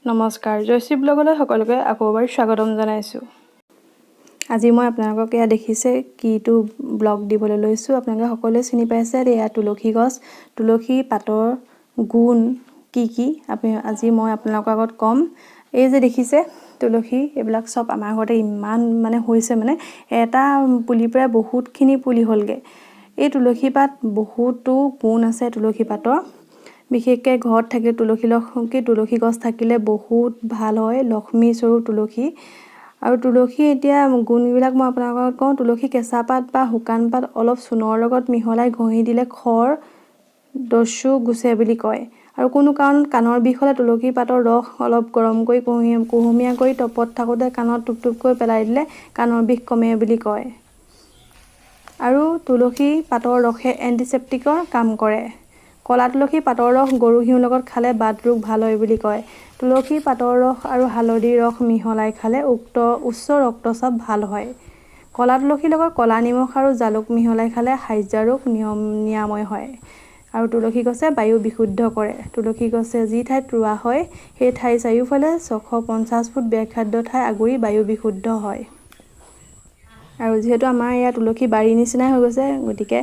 নমস্কাৰ, জয়শ্ৰী ব্লগলৈ সকলোকে আকৌ এবাৰ স্বাগতম জনাইছোঁ। আজি মই আপোনালোকক এয়া দেখিছে কিটো ব্লগ দিবলৈ লৈছোঁ, আপোনালোকে সকলোৱে চিনি পাইছে। এয়া তুলসী গছ। তুলসী পাতৰ গুণ কি কি আপুনি আজি মই আপোনালোকৰ আগত ক'ম। এই যে দেখিছে তুলসী, এইবিলাক চব আমাৰ ঘৰতে ইমান মানে হৈছে, মানে এটা পুলিৰ পৰাই বহুতখিনি পুলি হ'লগৈ। এই তুলসী পাত বহুতো গুণ আছে। তুলসী পাতৰ বিশেষকৈ ঘৰত থাকিলে তুলসী কি তুলসী গছ থাকিলে বহুত ভাল হয়। লক্ষ্মী স্বৰূপ তুলসী। আৰু তুলসী এতিয়া গুণবিলাক মই আপোনালোকক কওঁ। তুলসী কেঁচা পাত বা শুকান পাত অলপ চূণৰ লগত মিহলাই ঘঁহি দিলে খৰ দস্যু গুচে বুলি কয়। আৰু কোনো কাৰণত কাণৰ বিষ হ'লে তুলসী পাতৰ ৰস অলপ গৰম কৰি কুহুমীয়া কৰি তপত থাকোঁতে কাণত টোপ টোপকৈ পেলাই দিলে কাণৰ বিষ কমে বুলি কয়। আৰু তুলসী পাতৰ ৰসে এণ্টিছেপ্টিকৰ কাম কৰে। ক'লা তুলসী পাতৰ ৰস গৰু ঘিউৰ লগত খালে বাত ৰোগ ভাল হয় বুলি কয়। তুলসী পাতৰ ৰস আৰু হালধিৰ ৰস মিহলাই খালে উচ্চ ৰক্তচাপ ভাল হয়। ক'লা তুলসীৰ লগত ক'লা নিমখ আৰু জালুক মিহলাই খালে হাইজা ৰোগ নিৰাময় হয়। আৰু তুলসী গছে বায়ু বিশুদ্ধ কৰে। তুলসী গছে যি ঠাইত ৰোৱা হয়, সেই ঠাইৰ চাৰিওফালে 650 ফুট ব্যাসাৰ্ধ ঠাই আগুৰি বায়ু বিশুদ্ধ হয়। আৰু যিহেতু আমাৰ ইয়াত তুলসী বাৰীৰ নিচিনাই হৈ গৈছে, গতিকে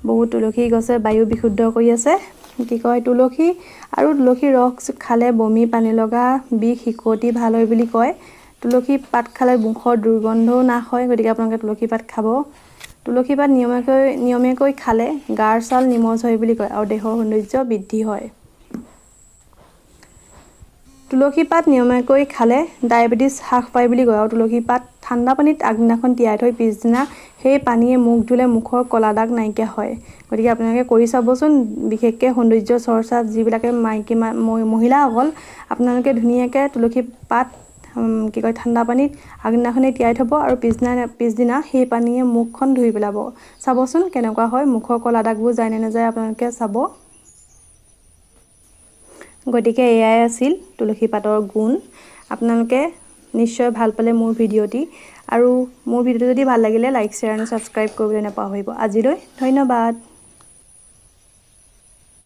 বহুত তুলসী গছে বায়ু বিশুদ্ধ কৰি আছে। কি কয়, তুলসী আৰু তুলসীৰ ৰস খালে বমি, পানী লগা, বিষ, হিকটি ভাল হয় বুলি কয়। তুলসী পাত খালে মুখৰ দুৰ্গন্ধও নাশ হয়। গতিকে আপোনালোকে তুলসী পাত খাব। তুলসী পাত নিয়মীয়াকৈ খালে গাৰ ছাল নিমজ হয় বুলি কয় আৰু দেহৰ সৌন্দৰ্য বৃদ্ধি হয়। তুলসী পাত নিয়মীয়াকৈ খালে ডায়েবেটিছ হ্ৰাস পায় বুলি কয়। আৰু তুলসী পাত ঠাণ্ডা পানীত আগদিনাখন তিয়াই থৈ পিছদিনা সেই পানীয়ে মুখ ধুলে মুখৰ ক'লা দাগ নাইকিয়া হয়। গতিকে আপোনালোকে কৰি চাবচোন। বিশেষকৈ সৌন্দৰ্য চৰ্চাত যিবিলাকে মাইকী মহিলাসকল, আপোনালোকে ধুনীয়াকৈ তুলসী পাত কি কয় ঠাণ্ডা পানীত আগদিনাখনেই তিয়াই থ'ব আৰু পিছদিনা সেই পানীয়ে মুখখন ধুই পেলাব। চাবচোন কেনেকুৱা হয়, মুখৰ ক'লা দাগবোৰ যায় নে নাযায় আপোনালোকে চাব। গতিকে এয়াই আছিল তুলসী পাতৰ গুণ। আপোনালোকে নিশ্চয় ভাল পালে মোৰ ভিডিঅ'টি আৰু মোৰ ভিডিঅ'টো যদি ভাল লাগিলে লাইক, শ্বেয়াৰ আৰু ছাবস্ক্ৰাইব কৰিবলৈ নাপাহৰিব। আজিলৈ ধন্যবাদ।